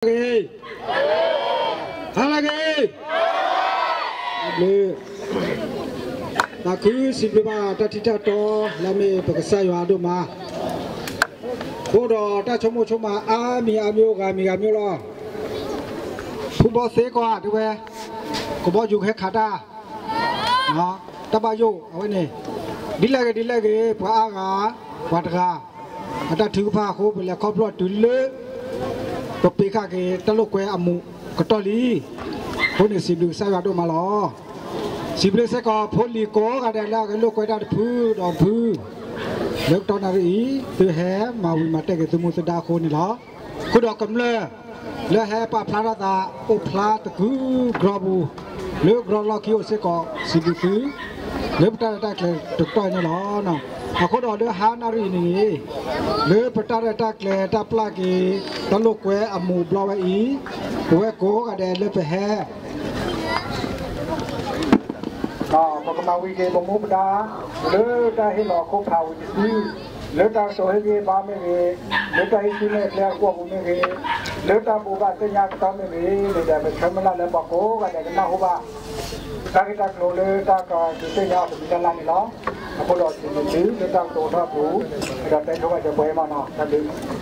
ဟါလၢအဂ့ၤ, ဟါလၢအဂ့ၤ, ဘျုး, သးခုစံးဘျုးဘၣ်တၢ်ထံၣ်တၢ်တီ လၢအမ့ၢ်ပကစၢ်ယွၤအဒိၣ်မး, အဃိဒီးတၢ်ဆိကမိၣ်ဆိကမးအါမံၤအါမံၤ အိၣ်ဂၤမံၤဂၤမံၤလီၤ. ဖုဘီသ့ကီးဧါ တဲဝဲ, ကဘီယူၤကဟဲခးတၢ် တၢ်ဘၣ်ယိၣ်အဝဲန့ၣ်, ဒ်လဲၣ်ဂ့ၤဒ်လဲၣ်ဂ့ၤ ပှၤအါဂၤ, ပှၤတဂၤ, အတၢ်ထုကဖၣ်အဃိ ပလဲၤခီဖျိတုၤလၢ ပပ့ၤဃာ်က့ၤတၢ်လိာ်ကွဲအမူးကတီၢ်လံ. အဃိန့ၣ် စံးဘျုးကစၢ်ယွၤဒိၣ်မးလီၤ. စံးဘျုးစ့ၢ်ကီးဖိလံၤကိးဂၤဒဲးလၢအဂဲၤလိာ်ကွဲတၢ်တဖုဒီးတဖု လၢကတီၢ်နၣ်ရံၣ်အံၤ သုဟဲမၤဝံၤမၤတဲာ်က့ၤသုမူသဒါအဃိန့ၣ်လီၤ. အဃိဒီးကမျၢၢ် လၢဟဲပာ်ဖျါထီၣ်သးအိၣ်ဖျါတကုၤကီၢ်ပူၤ, လၢကီၢ်လီၢ်ခံအိၣ်စ့ၢ်ကီး စံးဘျုးသု လၢပတၢ်ရဲၣ်တၢ်ကျဲၤတကတီၢ်န့ၣ်လီၤ. အဃိဒီးလၢဟါနၣ်ရံၣ်အံၤန့ၣ် လၢပတၢ်ရဲၣ်တၢ်ကျဲၤတၢ်ပျၢ်က့ၤ တၢ်လိာ်ကွဲအမူးဘျီဝဲအံၤ, ပဝဲကိးဂၤဒဲးလၢပဟဲ ပကမၤဝံၤက့ၤပမူပဒါ လၢတၢ်ဟ့ၣ်လီၤခိၣ်ဖးဝံၤတစု, လၢတၢ်ကတိၤဟ့ၣ်ဂံၢ်ဟ့ၣ်ဘါမ့ၢ်ဂ့ၤ, လၢတၢ်ဟ့ၣ်ကူၣ်နဲၣ်ကျဲအကွီၢ်ပူၤမ့ၢ်ဂ့ၤ, လၢတၢ်ဘိးဘၣ်သ့ၣ်ညါကတီၢ်မ့ၢ်ဂ့ၤန့ၣ်ဒီး ပဆၢမုၢ်လၢ်လၢပှၤကိးဂၤဒဲးကနၢ်ဟူဘၣ် တၢ်ဂ့ၢ်တၢ်ကျိၤလၢတၢ်ကဒုးသ့ၣ်ညါအီၤတမံၤလၢ်လၢ်န့ၣ်လီၤ. အဃိဒီးစံးဘျုးသုလၢတၢ်ကတိၤထီၣ်အပူၤ, ဒီးတဲဆိဘၣ်စၢၤပှဲၤမးနီၤ တၢ်ဘျုး